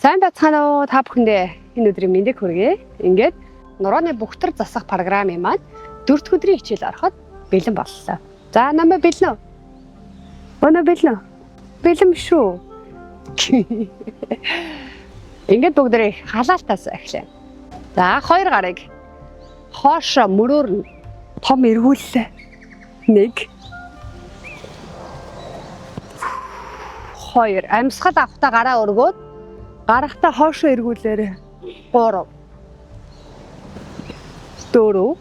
Сайн байцгаана уу, та бүхэндээ энэ өдрийн мэндийг хүргэе. Ингээд нурууны бөхтөр засах програмын маань дөрөв дэх өдрийн хичээл ороход бэлэн боллоо. За, намайг бэлэн үү? Өнөө бэлэн үү? Бэлэн биш үү? Ингээд бүгдээрээ халаалтаас эхлэе. За, хоёр гарыг хоошо мөрөөр нь том эргүүллээ. 1 2 амьсгал авахтаа гараа өргөөд гарахтаа хоошо эргүүлээрэй. 3 4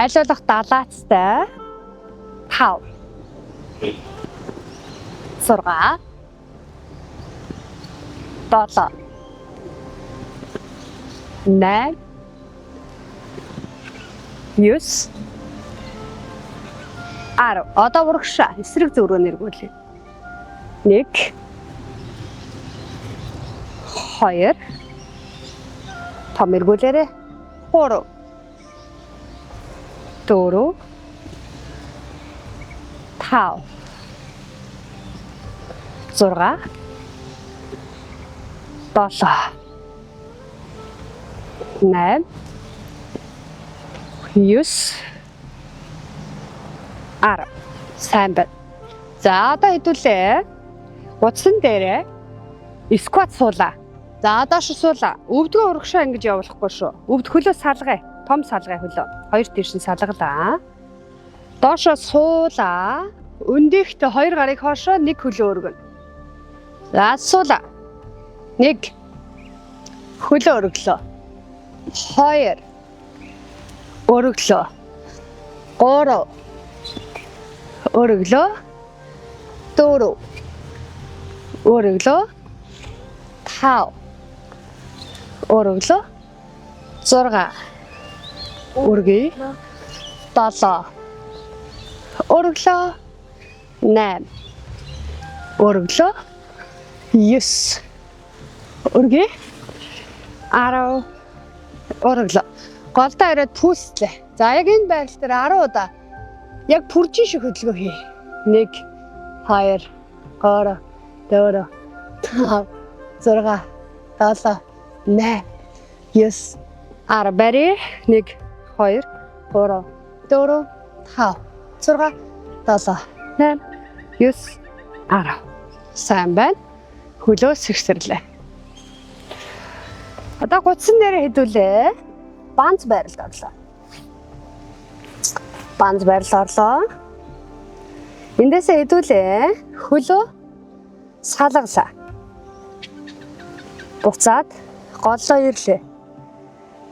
аль болох далаацтай 5 6 7 8 9 10. Одоо урагшаа эсрэг зүг рүү нэргүүлье. 1 2 том эргүүлээрэй. 3 4 5 6 7 8 9 10. Сайн байна. За, одоо хэдүүлээ. Утсан дээрээ скват суулаа. За, доош суулаа. Өвдгөө урагшаа ингэж явуулахгүй шүү. Өвд хөлөө салгая. Том салгая хөлөө. Хоёр тийш нь салгалаа. Доошо суулаа. Өндийхтэй хоёр гарыг хоошоо, нэг хөлөө өргөнө. За, суулаа. Нэг хөлөө өргөлөө. Хоёр өргөлөө. Гурав өргөлөө. Дөрөв өргөлөө. 5 өргөлөө. 6 өргөе. 7 өргөлөө. 8 өргөлөө. 9 өргөе. 10 өргөлөө. Голдоо ирээд пүслээ. За, яг энэ байрал дээр 10 удаа яг пүржин шиг хөдөлгөөн хий. 1 2 3 4 5 6 7 8 9 10. Барь. 1 2 3 4 5 6 7 8 9 10. Сайн байна. Хөлөө сэгсэрлээ. Одоо гутсан дээрээ хэдүүлээ. Банз байралд орлоо. Банз байралд орлоо. Эндээсээ хэдүүлээ. Хөлөө салгалаа. Буцаад голлоо ирлээ.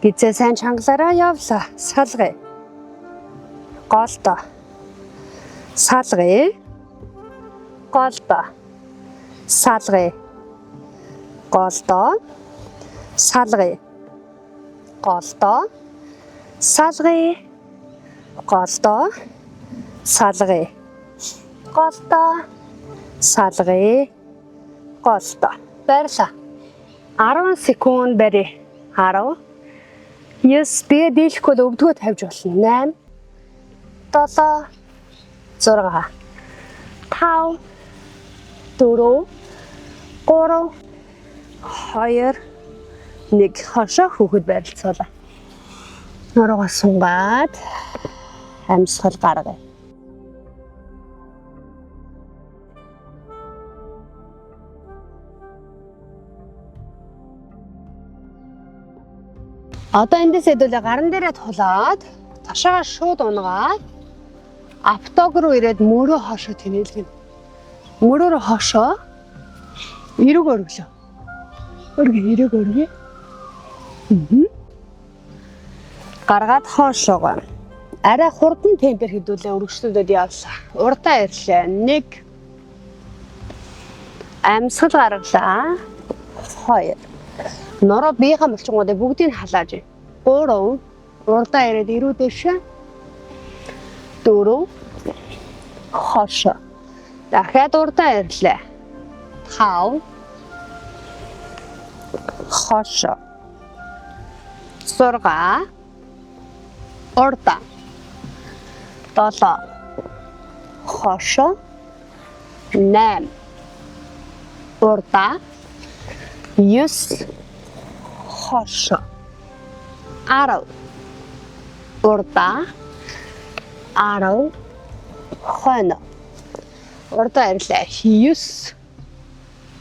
Гизээ сайн чангалаараа явлаа. Салгая. Голдоо. Салгая. Голдоо. Салгая. Голдоо. Салгая. Голдоо. Салгая. Голдоо. Салгая. Голдоо. Салгая. Голдоо. Байрлаа. 10 секунд барь. 10 9 бие дийлэхгүй бол өвдгөө тавьж болно. 8 7 6 5 4 3 2 1. Хошоо хүүхэд байрлцуулаа. Нуруугаа сунгаад амьсгал гаргая. Одоо эндээс хэдүүлээ гаран дээрээ тулаад ташаагаа шууд унгаад аптог руу ирээд мөрөө хоошоо тэнэлгэн. Мөрөөрөө хоошоо эрэг өргөлөө. Өргө, эрэг өргө. Гаргаад хоошоогоо. Арай хурдан темпээр хэдүүлээ өргөжлүүлээд явлаа. Урдаа ирлээ. 1 амьсгал гаргалаа. 2 нуруу биеийнхээ булчингуудыг бүгдийг халааж. 3 урдаа ирээд эрүү дэвшээ. 4 хоошоо. Дахиад урдаа ирлээ. 5 хоошоо. 6 урдаа. 7 хоошоо. 8 урдаа. 9 хоошоо. 10 урдаа. 10 хойно. Урдаа ирлээ. 9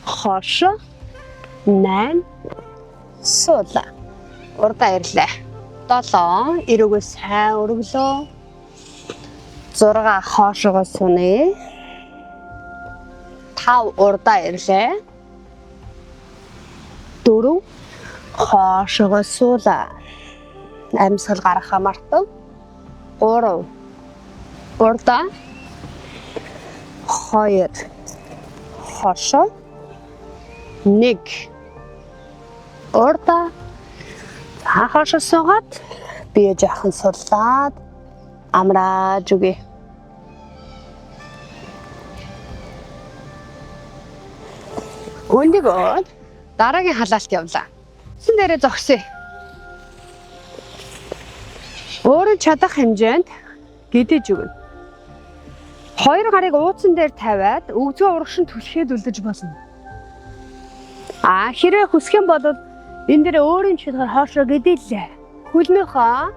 хоошоо. 8 суулаа. Урдаа ирлээ. 7 эрүүгөө сайн өргөлөө. 6 хоошоогоо сунэ. 5 урдаа ирлээ. 4 хоошоогоо суулаа. Амьсгал гаргахаа мартав. 3 урдаа. 2 хоошоо. 1 урдаа. За хоошоо суугаад бие жоохон суллаад амрааж өгье. Өндөгөө дараагийн халаалт явлаа. Үсэн дээрээ зогсъё. Өөрөө чадах хэмжээнд гидэж өгнө. Хоёр гарыг ууцан дээр тавиад өвзгөө урагшин түлхээд үлдэж болно. А хэрвээ хүсэх юм бол энэ дээр өөрийн чадвар хоошоо гидэлээ. Хөлнийхөө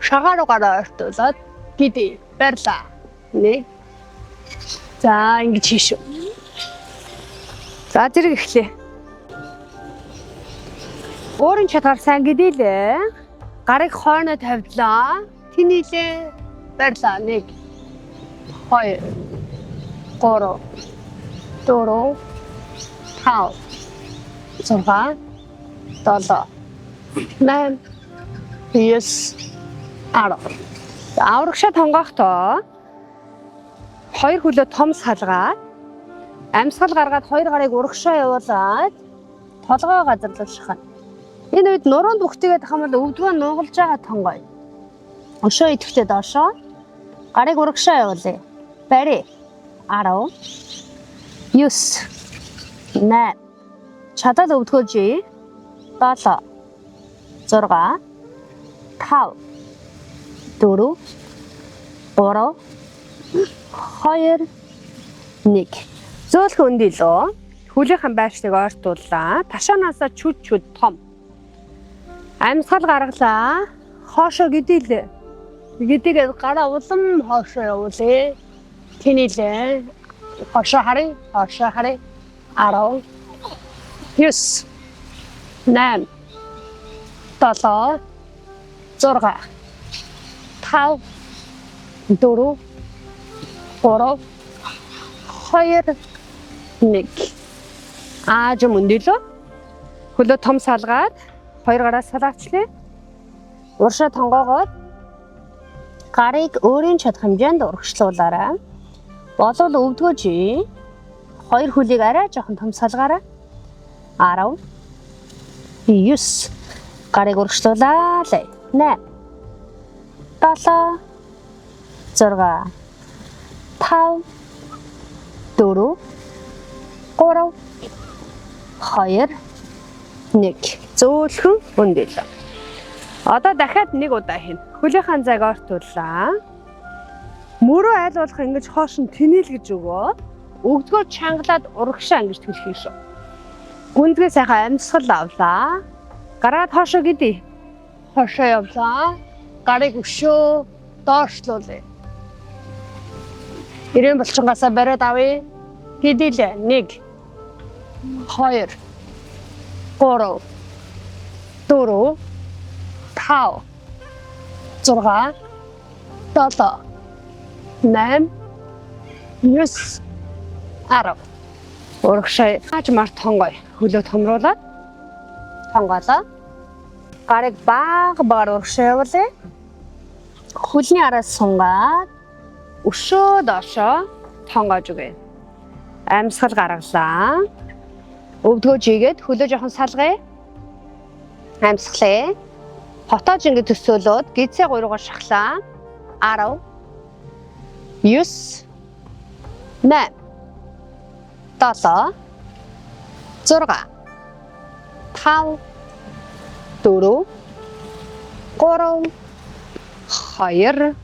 шагаа руу гараа ойртуулад гидээ. Барьлаа. 1. За ингэж хийшүү. За зэрэг эхлэе. Өөрийн чадвар сайн гидэлээ. Гарыг хойно тавилаа. Тэнийлээ. Барьлаа. 1 2 3 4 5 6 7 8 9 10. Аврагшаа тонгохдоо хоёр хөлөө том салгаад амьсгал гаргаад хоёр гарыг урагшаа явуулаад толгой газарлаж шахана. Энэ үед нуруунд бүхтгээд ах юм бол өвдгөө нугалж байгаа тонгой. Өшөө идэвхтэй доошоо гарыг урагшаа явуулъя. Барь 10 9 8 чадаад өвдгөөж 7 6 5 4 3 2 1. Зөөлхөн өндөлөө. Хөлийнхэн байршлыг ойртууллаа. Ташаанаасаа чүд чүд том. Амьсгал гаргалаа. Хоошоо гидэлээ. Гидээгээд гараа улам хоошоо явуулъя. Тэнийлээ. Хоошоо харъя. Хоошоо харъя. 10 9 8 7 6 5 4 3 2 1. Аажим өндөлөө. Хөлөө том салгаад хоёр гараа салаачлаа. Уршаа тонгоогоод гарыг өөрийн чадах хэмжээнд урагшлуулаарай. Болвол өвдгөөж хоёр хөлийг арай жоохон том салгаарай. 10 9 гарыг урагшлуулаа. 8 7 6 5 4 3 2 1. Зөөлхөн өндөл. Одоо дахиад нэг удаа хийнэ. Хөлийнхаа зайг ортууллаа. Мөрөө аль болох ингэж хоош нь тэнийл гэж өгөө. Өгдгөө чангалаад урагшаа ингэж түлхэх шүү. Гүнзгий сайхан амьсгал авлаа. Гараад хоошоо гидий. Хоошоо явлаа. Гарыг өшөө доошлуулъя. Ирээн булчингаасаа бариад авъя. Гидийлээ. 1 2 3 4 5 6 7 8 9 10. Урагшаа хааж мар тонгой. Хөлөө томруулаад тонгоолоо. Гарыг бага багаар урагшаа явуулъя. Хөлний араас сунгаад өшөө доошоо тонгоож өгье. Амьсгал гаргалаа. Өвдгөө жигээд хөлөө жоохон салгая. Амьсгалаа. Хотоож ингэ төсөөлөөд гидсээ гуйруугаар шахлаа. 10 9 8 7 6 5 4 3 2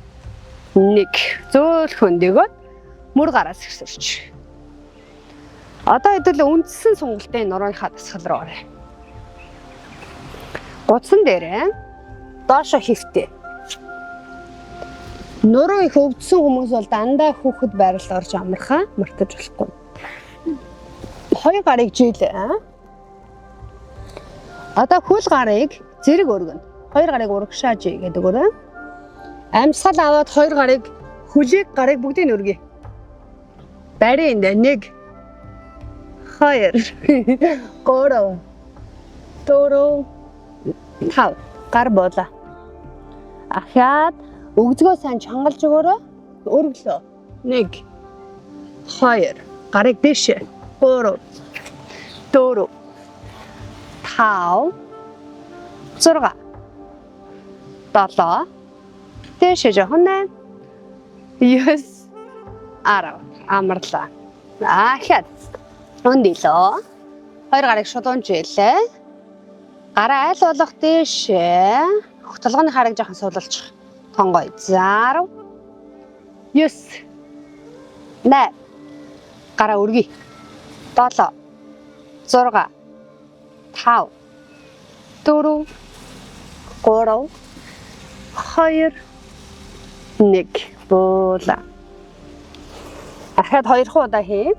1. Зөөлхөн дэгөөд мөр гараас ихсэрч. Одоо хэдүүл үндсэн сонголтын нурууныхаа дасгал руу оръё. Гудсан дээрээ доошо хийхтэй. Нуруу их өвдсөн хүмүүс бол дандаа хүүхэд байралд орж амархаа мартаж болохгүй. Хоёр гарыг жийлээ. Одоо хөл гарыг зэрэг өргөнө. Хоёр гарыг урагшаа жий гэдэг өрөө. Амьсгал аваад хоёр гарыг хөлийг гарыг бүгдийг нь өргөе. Барин энд 1 2 3 4 5 гар буула. Ахаад өгзгөө сайн чангалж өгөөрэй. Өргөлөө. 1 2 гарыг дээшээ. 3 4 5 6 7 дээшээ жоохон 8 9 10 амарлаа. Ахаад өндөлөө. Хоёр гарыг шулуун жийлээ. Гараа аль болох дээшээ. Толгойн харыг жоохон суулгалчих. Тонгой. За 10 9 8 гараа өргөе. 7 6 5 4 3 2 1 буула. Ахаад хоёр удаа хий.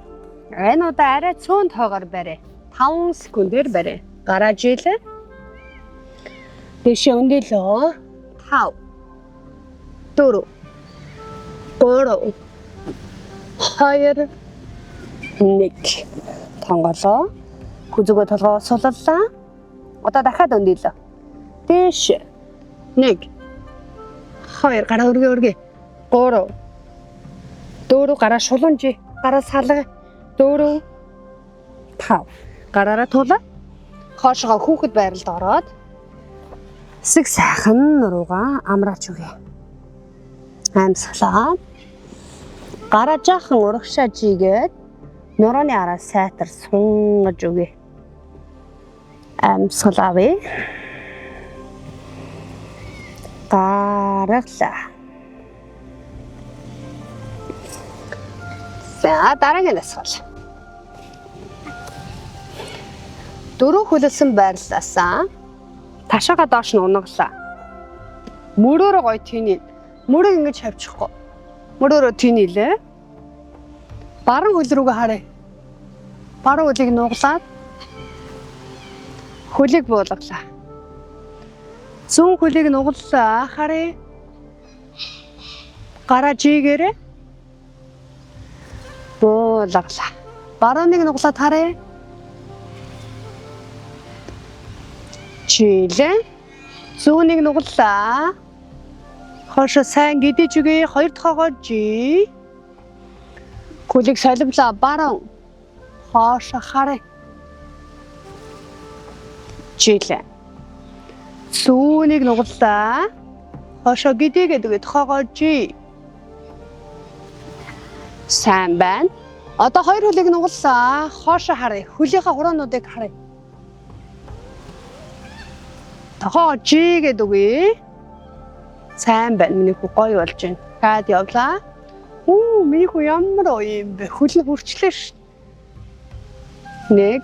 Энэ удаа арай цөөн тоогоор барай. 5 секундээр барай. Гараа жийлээ. Дэшээ өндөлөө. 5 4 3 2 1 тонголоо. Хүзүүгөө толгоо сулаллаа. Одоо дахиад өндөлөө. Дээш 1 2 гараа өргөө өргөө. 3 4 гараа шулуун жи. Гараа салга. 4 5 гараараа туулаа. Хоошгоо хүүхэд байралд ороод хэсэг сайхан нуруугаа амраач өгье. Амьсгалаа. Гараа жаахан урагшаа жигээд нурууны араа сайтар сунгаж өгье. Амьсгал авъя. Гаргалаа. За дараагийн дасгал. Дөрөв хөлөсөн байрлалаасаа ташаага доош нь унаглаа. Мөрөөрөө гоё тийний. Мөрийг ингэж хавчихгүй. Мөрөөрөө тийнилээ. Баруун хөл рүүгээ харъя. Баруун хөлийг нуглаад хөлийг буулгалаа. Зүүн хөлийг нуглаа. Харъя. Гараа жийгээрээ буулгалаа. Барууныг нуглаад харъя. Чилээ. Зүүнийг нуглаа. Хоошо сайн гидэж үгүй. Хоёр дахьгоо жи. Хөлийг соливлаа. Баруун. Хоошо харъя. Чилээ. Зүүнийг нуглаа. Хоошо гидээгээд үгүй. Тохоогоо жи. Сайн байна. Одоо хоёр хөлийг нуглаа. Хоошо харъя. Хөлийнхээ хураануудыг харъя. Тохоо жи гэдэг үгүй. Сайн байна. Миний хүү гоё болж байна. Кад явлаа. Үү, миний хүү ямар гоё юм бэ? Хөл нь хурчлаа ш. 1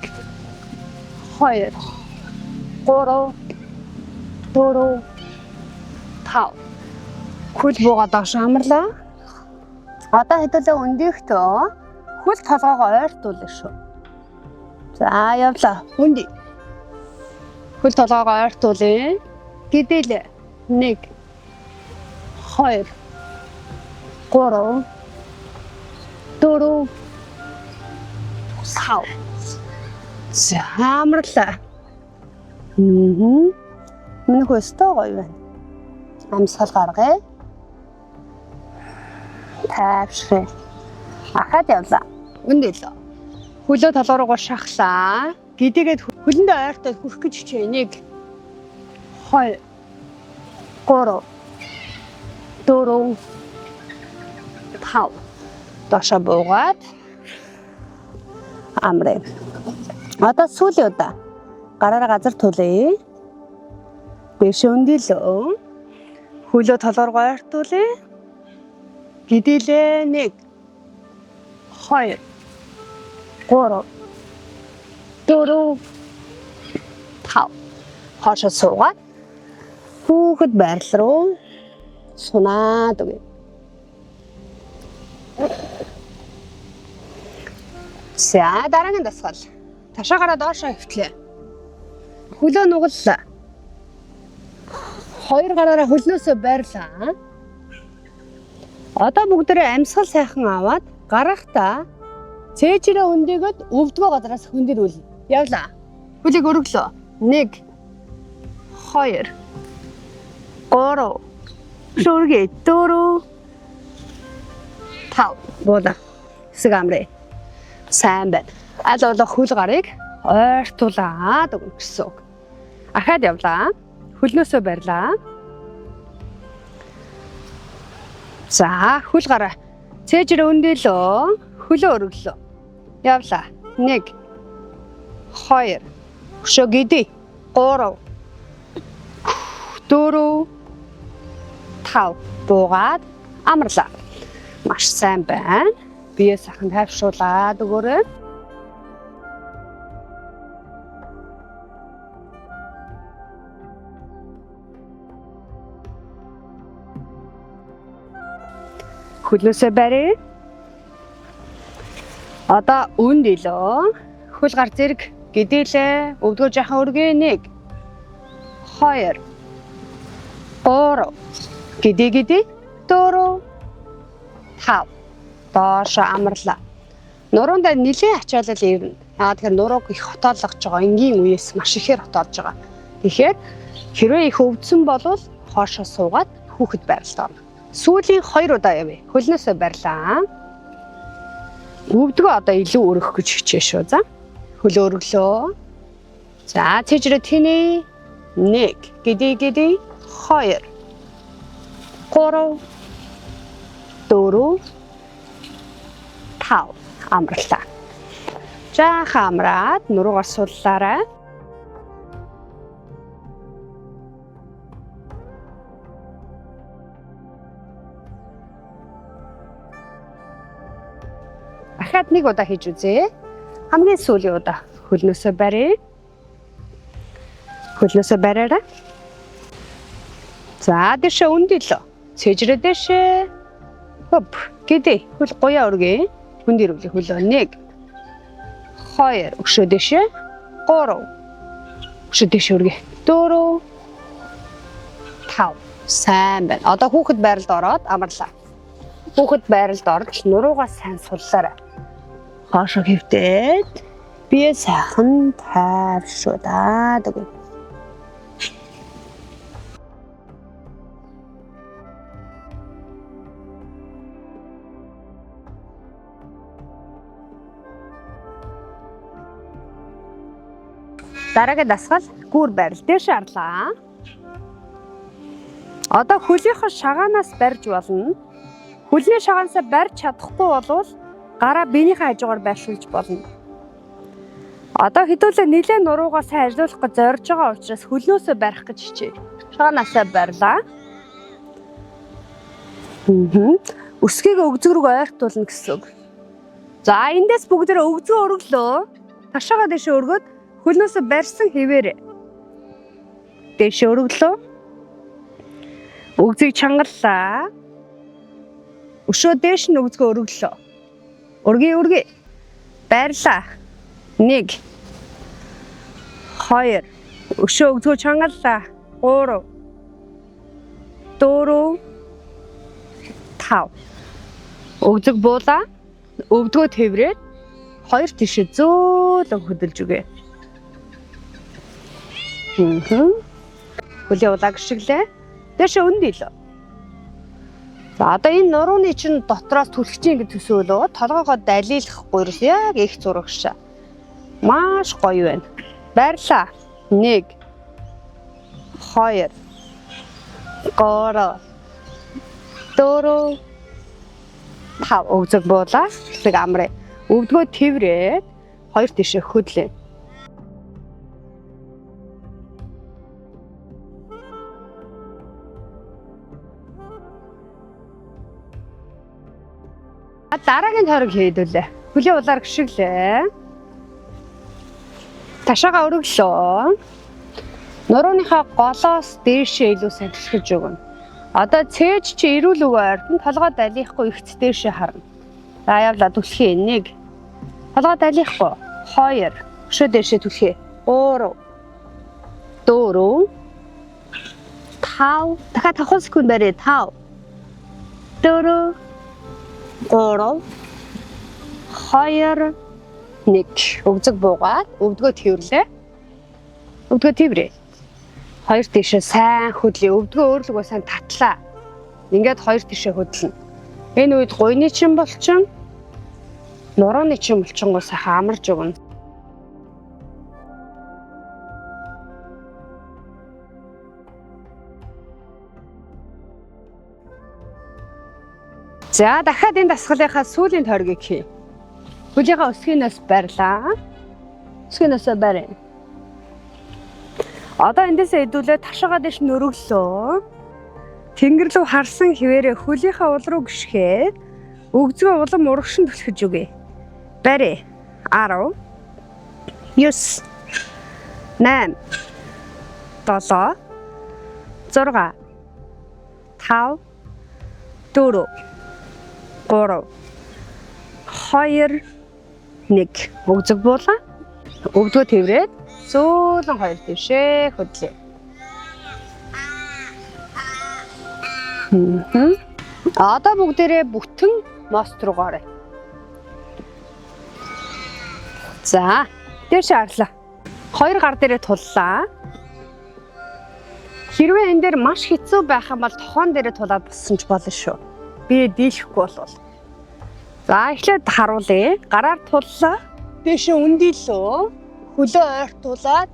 2 3 4 5 хөл буугаад доош амарлаа. Одоо хэдүүлээ өндийхтөө хөл толгоогоо ойртуулна шүү. За явлаа. Өнди. Хөл толгоогоо ойртуулъя. Гэтэл 1 2 3 4 5 За амарлаа. Миний хөө өстой гоё байна. Амьсгал гаргая. Тайвшрээ. Ахаад явлаа. Өндөлөө. Хөлөө толгой руугаа шахлаа. Гидээгээд хөлөндөө ойртоод хүрэх гэж хичээе. 1 2 3 4 5 доошо буугаад амраа. Одоо сүүлийн удаа гараараа газар тулъя. Дэше өндөлөө. Хөлөө толгой руугаа ойртуулъя. Гидээлээ 1 2 3 4 5. Хоошоо суугаад хүүхэд байрлал руу сунаад өгье. За, дараагийн дасгал. Ташаа гараа доошоо хөвтлээ. Хөлөө нугаллаа. Хоёр гараараа хөлнөөсөө байрлаа. Одоо бүгдээрээ амьсгал сайхан аваад гарахтаа цээжрээ өндөгөөд өвдгөө газараас хөндөрүүл. Явлаа. Хөлийг өргөлөө. 1 2 3 4 4 5. Буула. Хэсэг амраа. Сайн байна. Аль болох хөл гарыг ойртуулаад өгнө гэсэн үг. Ахаад явлаа. Хөлнөөсөө барьлаа. За, хөл гараа цээжрээ өндөлөө. Хөлөө өргөлөө. Явлаа. 1 2 өшөө гидэ. 3 4 5. Буугаад амарлаа. Маш сайн байна. Бие сайхан тайвшруулад өгөөрэй. Хөлнөөсөө барь. Одоо үнд илөө. Хөл гар зэрэг гэдээлээ. Өвдгөө жаахан өргөө. 1 2 3 гэдээ гэдээ 4 5. Доошо амарлаа. Нуруундаа нэлээд ачаалал ирнэ. Яагаад тэгэхээр нурууг их хотоолгож байгаа. Энгийн үеэс маш ихээр хотоолж байгаа. Тэгэхээр хэрвээ их өвдсөн болвол хоошоо суугаад хүүхэд байралд орно. Сүүлийн 2 удаа явъя. Хөлнөөсөө барьлаа. Өвдгөө одоо илүү өргөх гэж хичээн шүү. За. Хөлөө өргөлөө. За, цэжрээ тэнэ. 1 гэдээ гэдээ 2 3 4 5. Амарлаа. Жаахан амраад нуруугаар суллаарай. Дахиад нэг удаа хийж үзье. Хамгийн сүүлийн удаа хөлнөөсөө барь. Хөлнөөсөө бариарай. За, дэшээ өндөлөө. Цэжрээ дэшээ. Хоп, гэдээ хөл гоёа өргөе. Хүнд ирүүлээ хөлөө. 1 2 өшөө дэшээ. 3 өшөө дэшээ өргөе. 4 5. Сайн байна. Одоо хүүхэд байралд ороод амарлаа. Хүүхэд байралд орж нуруугаа сайн суллаарай. Хоошоо хэвтээд бие сайхан тайвшруулаад өгье. Дараагийн дасгал гүүр байрал. Дээш арлаа. Одоо хөлийнхөө шагаанаас барьж болно. Хөлний шагаанасаа барьж чадахгүй болвол гараа биенийхээ хажуугаар байршуулж болно. Одоо хэдүүлээ нэлээд нуруугаа сайн ажиллуулах гэж зорж байгаа учраас хөлнөөсөө барих гэж хичээе. Шагаанасаа барьлаа. Өсгийг өгзөг рүү ойртуулна гэсэн үг. За, эндээс бүгдээрээ өгзгөө өргөлөө. Ташаага дэшээ өргөөд хөлнөөсөө барьсан хэвээрээ. Дэшээ өргөлөө. Өгзгийг чангаллаа. Өшөө дээш нь өгзгөө өргөлөө. Өргөе өргөе. Байрлаа. 1 2 өшөө өгзгөө чангаллаа. 3 4 5. Өгзөг буулаа. Өвдгөө тэврээд хоёр тишээ зөөлөн хөдөлж өгье. Хөлийн улааг шиглээ. Дэшээ өнд илөө. За, одоо энэ нурууны чинь дотроос түлхэж ингэж төсөөлөө толгоогоо далилахгүй ерөөс яг их зураг шаа. Маш гоё байна. Байрлаа. 1 2 3 4 5. Өгзөг буулаа. Хэсэг амраа. Өвдгөө тэврээд хоёр тишээ хөдлөө. Дараагийн тойрог хийдүүлээ. Хөлөө улаар гიშгэлээ. Ташаага өргөлөө. Нурууныхаа голоос дээшээ илүү сайн түлхэж өгнө. Одоо цээж чи эрүүл өгөө ойртон толгой далихгүй ихц дээшээ харна. За явла түлхээ 1. Толгой далихгүй 2. Өшөө дээшээ түлхээ 3. 4. 5. Дахиад 5 секунд барь 5. 4 3 2 1. Өгзөг буугаад өвдгөө тэрвэрлээ. Өвдгөө тэрвэрээ. Хоёр тийшээ сайн хөдлөе. Өвдгөө өөрлөгөө сайн татлаа. Ингээд хоёр тийшээ хөдлөнө. Энэ үед гуйны чин булчин, нурууны чин булчингуу сайхан амарж өгнө. За дахиад энэ дасгалынхаа сүүлийн тойргийг хий. Хөлийнхөө өсгийнээс барьлаа. Өсгийнээсээ барь. Одоо эндээсээ хэдүүлээ ташаагаа дэш нөрөглөө. Тэнгэр рүү харсан хിവэрэ хөлийнхөө уул руу гიშгээд өгзгөө улам урагшин түлхэж өгье. Барь. 10 9 8 7 6 5 4 3 2 1. Өгзөг буулаа. Өвдгөө тэрврээд зөөлөн хоёр төвшээ хөдлөе. Одоо бүгдээрээ бүтэн мост руу гоорой. За, дээш харлаа. Хоёр гар дээрээ туллаа. Хэрвээ энэ дээр маш хэцүү байх юм бол тохон дээрээ тулаад боссон ч болно шүү. Бие дийлэхгүй болвол. За, эхлээд харуулъя. Гараар туллаа. Дээшээ өндийлөө. Хөлөө ойртуулаад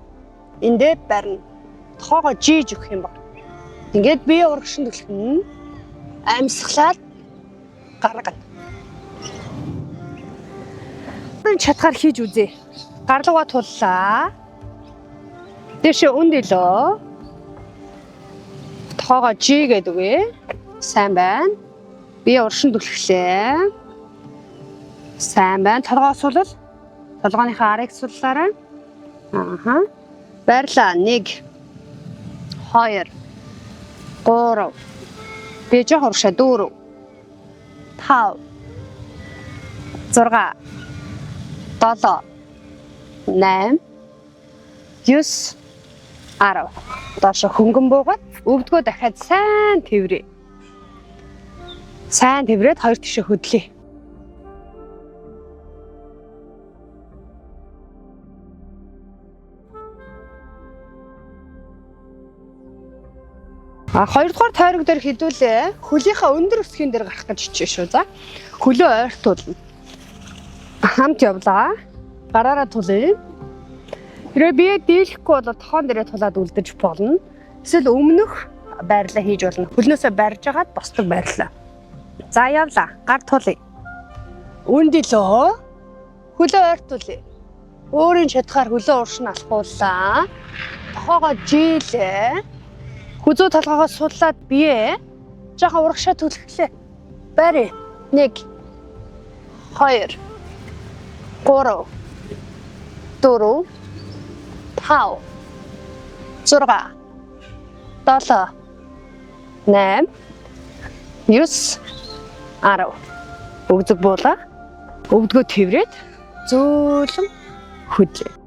эндээ барина. Тохоогоо жийж өгөх юм баг. Ингээд бие урагшин түлхэнэ. Амьсгалаад гаргана. Энэ чадхаар хийж үзье. Гарлууга туллаа. Дээшээ өндийлөө. Тохоогоо жийгээд өгье. Сайн байна. Бие урагшин түлхлээ. Сайн байна. Толгоо сулал. Толгойнхоо арыг суллаарай. Ааха. Байрлаа. 1 2 3 Би жоох урагшаа 4 5 6 7 8 9 10. Доошо хөнгөн буугаад өвдгөө дахиад сайн тэврээ. Сайн тэврээд хоёр тишээ хөдлөе. А хоёрдугаар тойрог дээр хэдүүлээ хөлийнхөө өндөр өсгийн дээр гарах гэж хичээн шүү. За. Хөлөө ойртуулна. Хамт явлаа. Гараараа тулъя. Хэрвээ бие дийлэхгүй бол тохон дээрээ тулаад үлдэж болно. Эсвэл өмнөх байрлаа хийж болно. Хөлнөөсөө барьж агаад босдог байрлаа. За явлаа. Гар тулъя. Өндөлөө. Хөлөө ойртуулъя. Өөрийн чадхаар хөлөө урш нь алхууллаа. Тохоогоо жийлээ. Хүзүү толгоогоо суллаад бие жоохон урагшаа түлхлээ. Барь. 1 2 3 4 5 6 7 8 9 10. Өгзөг буулаа. Өвдгөө тэврээд зөөлөн хөдлөө.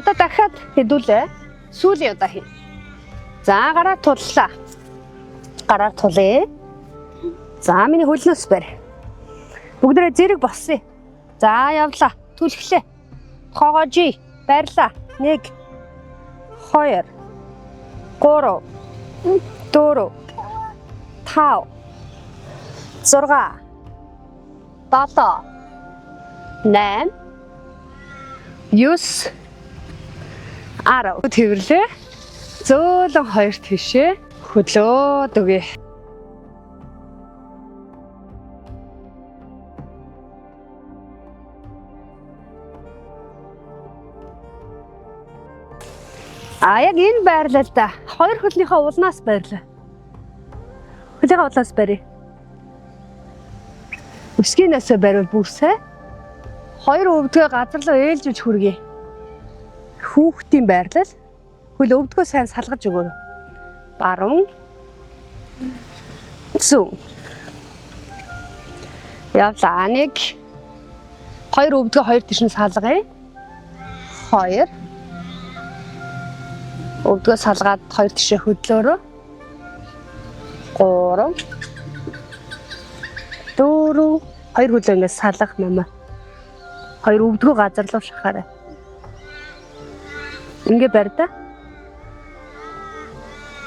Одоо дахиад хэдүүлээ. Сүүлийн удаа хий. За гараа туллаа. Гараар тулъя. За миний хөлнөөс барь. Бүгдээрээ зэрэг босъё. За явлаа. Түлхлээ. Тоогоо жи. Барьлаа. 1 2 3 4 5 6 7 8 9 10. Тэвэрлээ. Зөөлөн хоёр тийшээ хөдлөөд өгье. А яг энэ байрлал да. Хоёр хөлнийхөө улнаас байрлаа. Хөлийнхөө улнаас барь. Өсгийнээсээ бариул бүр сайн. Хоёр өвдгөө газар руу ээлжиж хүргэе. Хүүхдийн байрлал. Хөл өвдгөө сайн салгаж өгөөрэй. Баруун. Зүүн. Явлаа. Нэг. Хоёр өвдгөө хоёр тийш нь салгая. Хоёр. Өвдгөө салгаад хоёр тишээ хөдлөөрөө. 3 4 хоёр хөлөө ингээд салгах мама. Хоёр өвдгөө газар руу шахаарай. Ингээ барь да.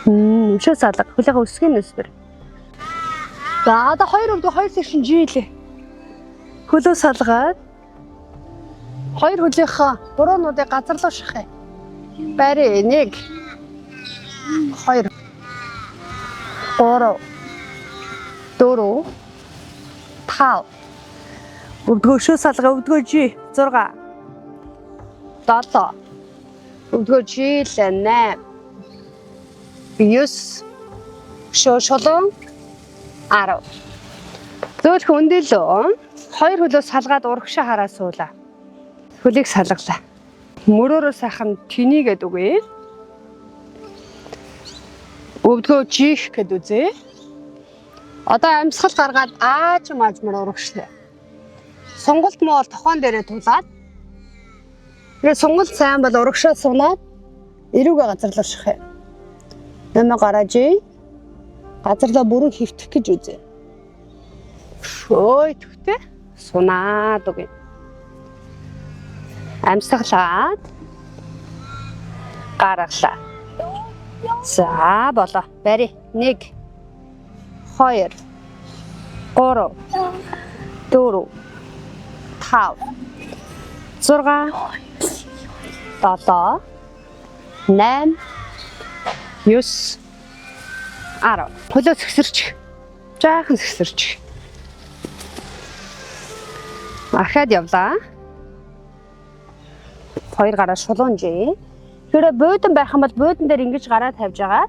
Өшөө салга. Хөлөөгөө өсгөн өсвөр. За одоо хоёр өвдгөө хоёр тийш нь жилээ. Хөлөө салгаад хоёр хөлийнхөө буруунуудыг газар руу шахая. Барь 1 2 3 4 5 өвдгөө өшөө салгаа өвдгөө жи 6 7 өвдгөө жил 8 9 өшөө шулуун 10 зөөлхөн өндөлөө хоёр хөлөө салгаад урагшаа хараа суулаа. Хөлийг салгалаа. Мөрөөрөө сайхан тэнийгээд үгүй. Өвдгөө жих гэд үзье. Одоо амьсгал гаргаад аажим аажмаар урагшлаа. Сонголт муу бол тохоон дээрээ тулаад. Тэгээ сонголт сайн бол урагшаа сунаад эрүүгээ газар руу шахах. Намаа гарааж газар руу бүрэн хөвтөх гэж үзье. Ой төгтөө сунаад үгүй. Амьсгалаад гаргалаа. За болоо. Барь. 1 2 3 4 5 6 7 8 9 10. Хөлөө сэгсэрч. Жаахан сэгсэрч. Ахаад явлаа. Хоёр гараа шулуун жий. Тэгэхээр буудан байх юм бол буудан дээр ингэж гараа тавьж байгаа.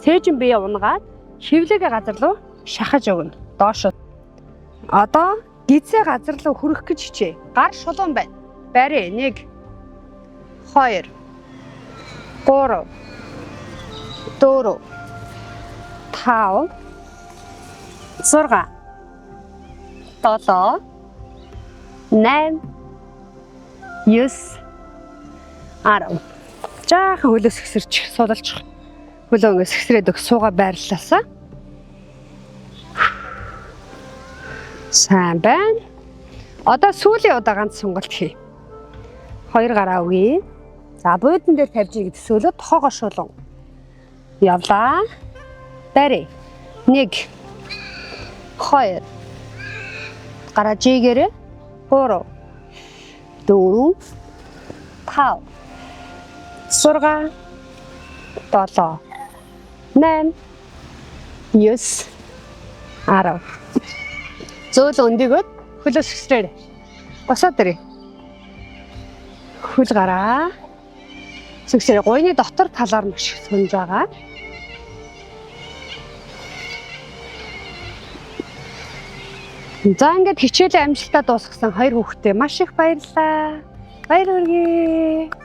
Цээжин бие унгаад хөвлөгээ газар руу шахаж өгнө. Доошо. Одоо гизээ газар руу хүрэх гэж хичээ. Гар шулуун байна. Барь 1 2 3 4 5 6 7 8 9 10. Жаахан хөлөө сэгсэрч суулалчих. Хөлөө ингэ сэгсрээд өг сууга байрлалаасаа. Сайн байна. Одоо сүүлийн удаа ганц сонголт хий. Хоёр гараа өгье. За буудан дээр тавьж ий гэдсөөлөө тохоогоо шулуун. Явлаа. Барь. 1 2 гараа жийгээрээ 3 4 5 6 7 8 9 10. Зөөл өндөгөөд хөлөө сэгсрээрэй. Босоод ирээ. Хөл гараа. Сэгсрээ гуйны дотор талаар маш их сунж байгаа. За ингээд хичээлээ амжилттай дуусгасан хоёр хүүхдээ маш их баярлалаа. Баяр хүргэе.